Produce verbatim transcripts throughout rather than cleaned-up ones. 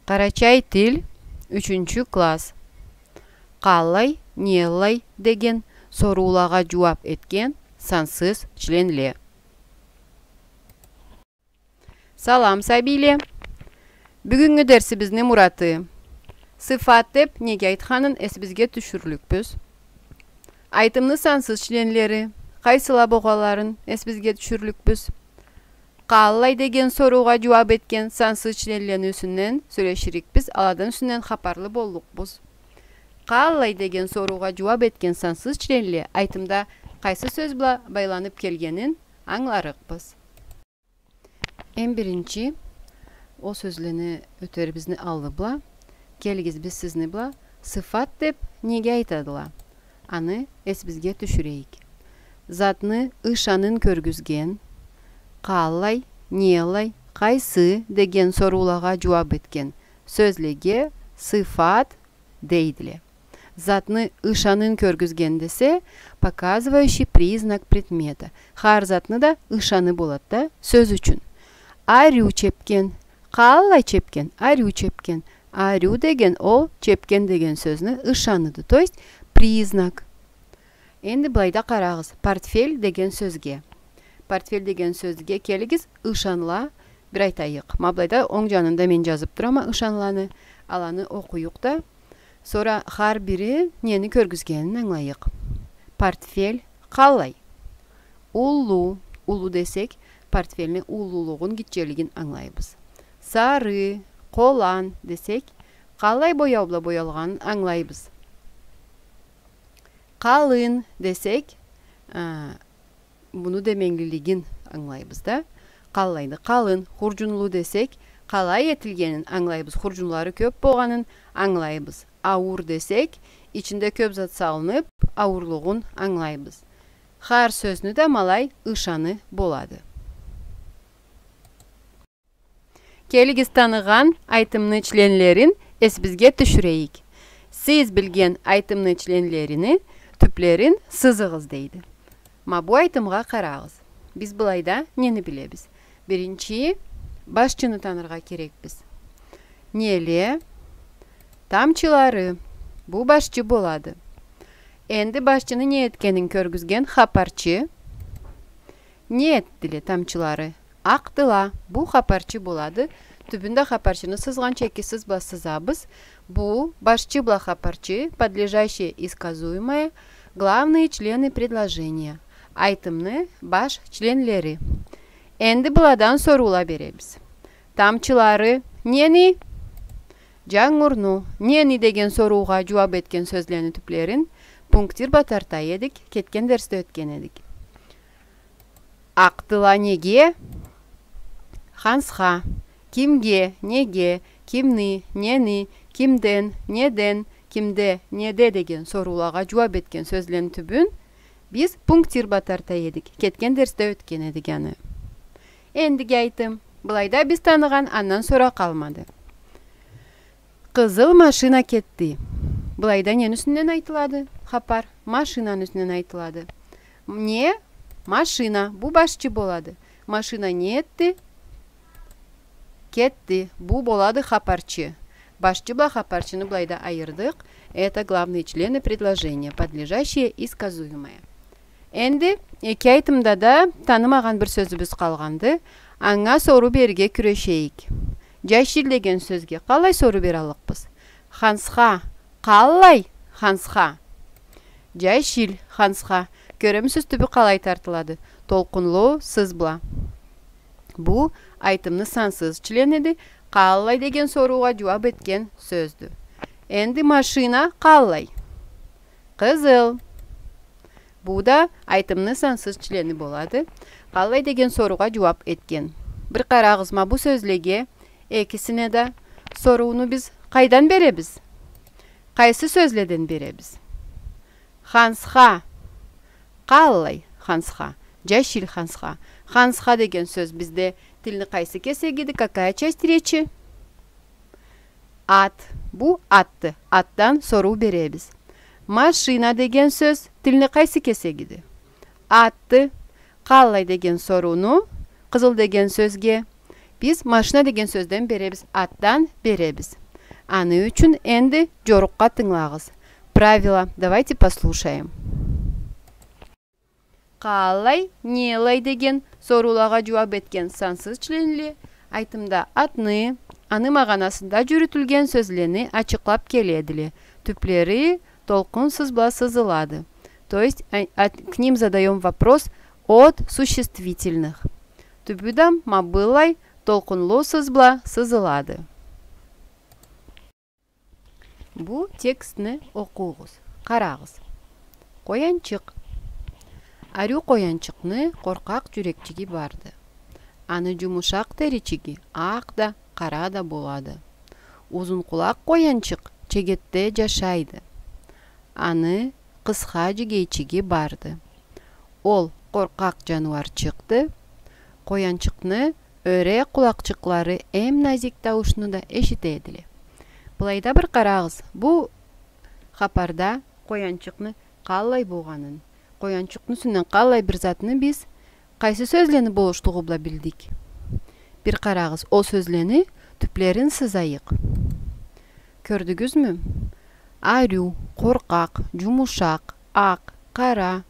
Къарачай тил, ючюнчю класс. Къаллай, неаллай деген соруулагъа джууаб этген сансыз членле. Салам, сабийле! Бюгюннгю дерсибизни мураты: сыфат деб неге айтханын эсибизге тюшюрлюкбюз. Айтымны сансыз членлери къайсыла богъанларын эсибизге тюшюрлюкбюз. Къаллай деген соруугъа джууаб этген сансыз членлени юсюнден сёлеширикбиз, аладан юсюнден хапарлы боллукъбуз. Къаллай деген соруугъа джууаб этген сансыз членле айтымда къайсы сёз бла байланыб келгенин ангыларыкъбыз. Эм биринчи ол сёзлени ётерибизни аллы бла, келигиз, биз сизни бла сыфат деб неге айтадыла? Аны эсибизге тюшюрейик. Затны ышанын кёргюзген, къаллай, неаллай, къайсы деген соруулагъа джууаб этген сёзлеге сыфат дейдиле. Затны ышанын кёргюзген десе, показывающий признак предмета. Хар затны да ышаны болады да, сёз ючюн. Ариу чепген, къаллай чепген, ариу чепген. Ариу деген ол чепген деген сёзню ышаныды, то есть признак. Энди былайда къарагъыз, портфель деген сёзге. Портфель деген сёзге келигиз, ышанла, бир айтайыкъ. Ма былайда онг джанында мен джазыб турама ышанланы, аланы окъуюкъ да. Сора хар бири нени кёргюзгенин ангылайыкъ. Портфель къаллай? Уллу, уллу десек, портфельни уллулугъун, гитчелигин ангылайбыз. Сары, къолан десек, къаллай бояу бла боялгъанын ангылайбыз. Къалын десек, а, муну деменглилигин ангылайбыз да. Къаллайды къалын, хурджунлу десек, къалай этилгенин ангылайбыз, хурджунлары кёб болгъанын ангылайбыз. Ауур десек, ичинде кёб зат салыныб, ауурлугъун ангылайбыз. Хар сёзню да ма алай ышаны болады. Келигиз, таныгъан айтымны членлерин эсибизге тюшюрейик. Сиз билген айтымны членлерини тюблерин сызыгъыз, дейди. Ма бу айтымгъа къарагъыз. Биз былайда нени билебиз? Биринчи, башчыны таныргъа керекбиз. Неле? Тамчылары. Бу башчы болады. Энди башчыны не этгенин кёргюзген хапарчы. Не этдиле тамчылары? Акъдыла. Бу хапарчы болады. Тюбюнде хапарчыны сызгъанча эки сыз бла сызабыз. Бу башчы бла хапарчы, подлежащее и сказуемое, главные члены предложения. Айтымны баш членлери. Энди быладан соруула беребиз. Тамчылары нени? Джангурну. Нени деген соруугъа джууаб этген сёзлени тюблерин пунктир бла тарта эдик, кетген дерсде ётген эдик. Акъдыла неге? Хансха. Кимге, неге, кимни, нени, кимден, неден, кимде, неде деген соруулагъа джууаб этген сёзлени тюбюн биз пунктир бла тарта эдик. Кетген дерсде ётген эдик аны. Эндиги айтым. Былайда биз таныгъан андан сора къалмады. Къызыл машина кетди. Былайда нени юсюнден айтылады хапар? Машинаны юсюнден айтылады. Не? Машина. Бу башчы болады. Машина не этди? Кетди. Бу болады хапарчы. Башчы бла хапарчыны былайда айырдыкъ. Это главные члены предложения, подлежащее и сказуемое. Энди эки айтымда да танымагъан бир сёзюбюз къалгъанды. Анга соруу берирге кюрешейик. Джашил деген сёзге къалай соруу бераллыкъбыз? Хансха. Къаллай хансха? Джашил хансха. Кёремисиз, тюбю къалай тартылады? Толкъунлу сыз бла. Бу айтымны сансыз члениди. Къаллай деген соруугъа джууаб этген сёздю. Энди машина къаллай? Къызыл. Бу да айтымны сансыз члени болады. Къаллай деген соруугъа джууаб этген. Бир къарагъыз ма бу сёзлеге, экисине да. Сорууну биз къайдан беребиз? Къайсы сёзледен беребиз? Хансха. Къаллай хансха? Джашил хансха. Хансха деген сёз бизде тилни къайсы кесегиди? Какая часть речи? Ат. Бу атды. Атдан соруу беребиз. Машина деген сёз тилни къайсы кесегиди? Атды. Къаллай деген сорууну къызыл деген сёзге Биз машина деген сёзден беребиз, атдан беребиз. Аны ючюн энди джорукъгъа тынгылагъыз. Правила. Давайте послушаем. Къаллай, нелай деген соруулагъа джууаб этген сансыз членле айтымда атны, аны магъанасында джюрютюлген сёзлени ачыкълаб келедиле. Тюблери толкъун сыз бла сызылады. То есть, а, а, к ним задаём вопрос от существительных. Тюбю да ма былай толкъунлу сыз бла сызылады. Бу текстни окъугъуз. Къарагъыз. Къоянчыкъ. Ариу къоянчыкъны къоркъакъ джюрекчиги барды. Аны джумушакъ теричиги акъ да, къара да болады. Узункъулакъ къоянчыкъ чегетде джашайды. Аны къысха джигейчиги барды. Ол къоркъакъ джаныуарчыкъды. Къоянчыкъны ёре къулакъчыкълары эм назик тауушну да эшитедиле. Былайда бир къарагъыз, бу хапарда къоянчыкъны къаллай болгъанын, къоянчыкъны юсюнден къаллай бир затны биз къайсы сёзлени болушлугъу бла билдик? Бир къарагъыз, ол сёзлени тюблерин сызайыкъ. Кёрдюгюзмю? Ариу, къоркъакъ, джумушакъ, акъ, къара,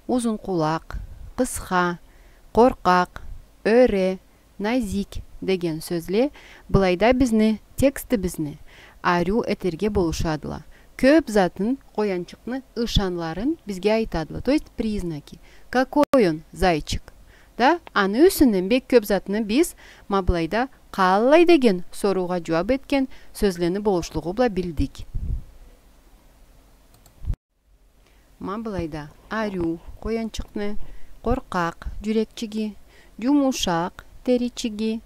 узункъулакъ, къысха, къоркъакъ, ёре, назик деген сёзле былайда бизни текстибизни ариу этерге болушадыла. Кёб затын, къоянчыкъны ышанларын бизге айтадыла, то есть признаки. Какой он, зайчик? Да, аны юсюнден бек кёб затны биз ма былайда къаллай деген соруугъа джууаб этген сёзлени болушлугъу бла билдик. Ма былайда ариу къоянчыкъны къоркъакъ джюрекчиги, джумушакъ теричиги,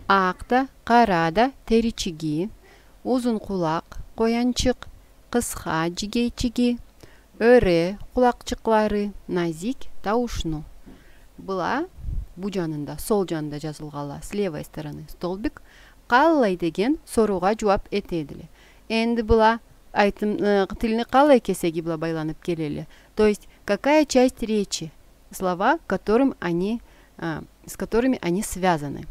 акъ да, къара да теричиги, узункъулакъ къоянчыкъ, къысха джигейчиги, ёре къулакъчыкълары, назик тауушну. Была бу джанында, сол джанында джазылгъанла, с левой стороны столбик, къаллай деген соруугъа джууаб этедиле. Энди была айтым, э, тилни къаллай кесеги бла байланыб келеле. То есть, какая часть речи, слова, к которым они, а, с которыми они связаны.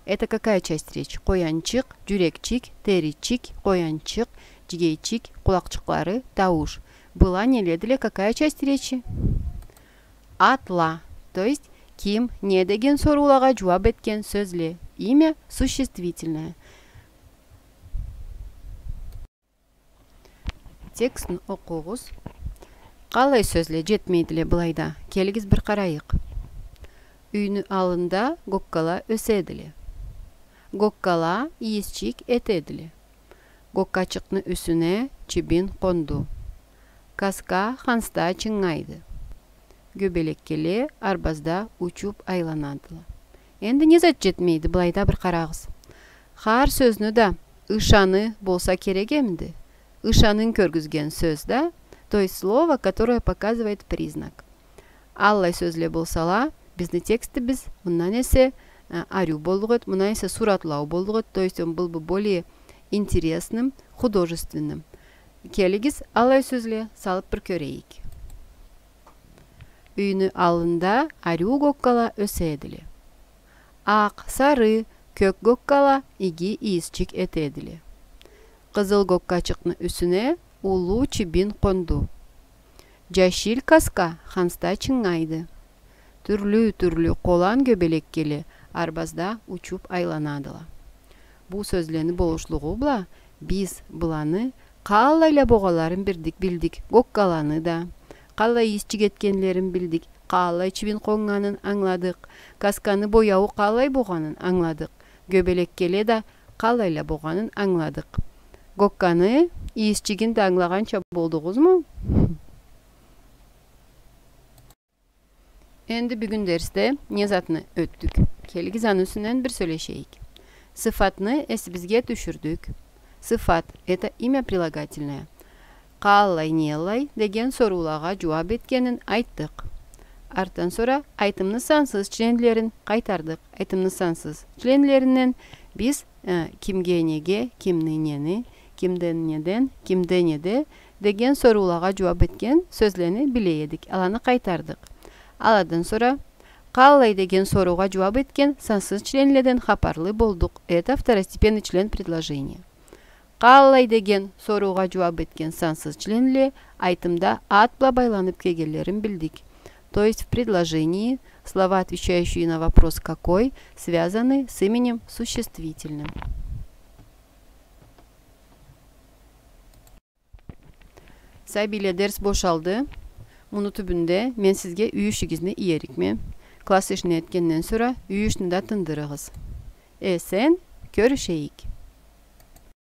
Это какая часть речи? Къоянчыкъ, джюрекчик, теричик, къоянчыкъ, джигейчик, къулакъчыкълары, тауш. Была неледиле, какая часть речи? Атла, то есть ким, не деген соруулагъа джууаб этген сёзле. Имя существительное. Текстни окъугъуз. Къалай сёзле джетмейдиле былайда? Келигиз, бир къарайыкъ. Юйню аллында гоккала ёседиле. Гоккала ийисчик этедиле. Гоккачыкъны юсюне чибин къонду. Каска ханста чынгайды. Гёбелеккеле арбазда учуб айланадыла. Энди не зат джетмейди, былайда бир къарагъыз. Хар сёзню да ышаны болса керек эмди? Ышанын кёргюзген сёз да, то есть слово, которое показывает признак. Аллай сёзле болсала, бизни текстибиз мындан эсе, э, ариу боллукъ эд, мындан эсе суратлау боллукъ эд, то есть он был бы более интересным, художественным. Келигиз, аллай сёзле салыб бир кёрейик. Юйню аллында ариу гоккала ёседиле. Акъ, сары, кёк гоккала иги ийисчик этедиле. Къызыл гоккачыкъны юсюне уллу чибин къонду. Джашил каска ханста чынгайды. Тюрлю-тюрлю къолан гёбелеккеле арбазда учуб айланадыла. Бу сёзлени болушлугъу бла биз быланы къалайла богъанларын билдик, билдик. Гоккаланы да, къалай ийисчик этгенлерин билдик, къалай чибин къоннганын ангыладыкъ, касканы бояуу къалай богъанын ангыладыкъ, гёбелеккеле да къалайла богъанын ангыладыкъ. Гокканы ийисчигин да ангылагъанча болдугъузму? Энди бюгюн дерсде не затны ётдюк? Келигиз, аны юсюнден бир сёлешейик. Сыфатны эсибизге тюшюрдюк. Сыфат — это имя прилагательное. Къаллай, неллай деген соруулагъа джууаб этгенин айтдыкъ. Артдан сора айтымны сансыз членлерин къайтардыкъ. Айтымны сансыз членлеринден биз, э, кимге, неге, кимни, нени, кимден, неден, кимде, неде деген соруулагъа джууаб этген сёзлени биле эдик. Аланы къайтардыкъ. Аладан сора Къаллай деген соруугъа джууаб этген сансыз членледен хапарлы болдукъ. Это второстепенный член предложения. Къаллай деген соруугъа джууаб этген сансыз членле айтымда ат бла байланыб келгенлерин билдик. То есть в предложении слова, отвечающие на вопрос «какой», связаны с именем существительным. Сабийле, дерс бошалды. Муну тюбюнде мен сизге юй ишигизни иерикме. Класс ишни этгенден сора юй ишни да тындырыгъыз. Эсен кёрюшейик.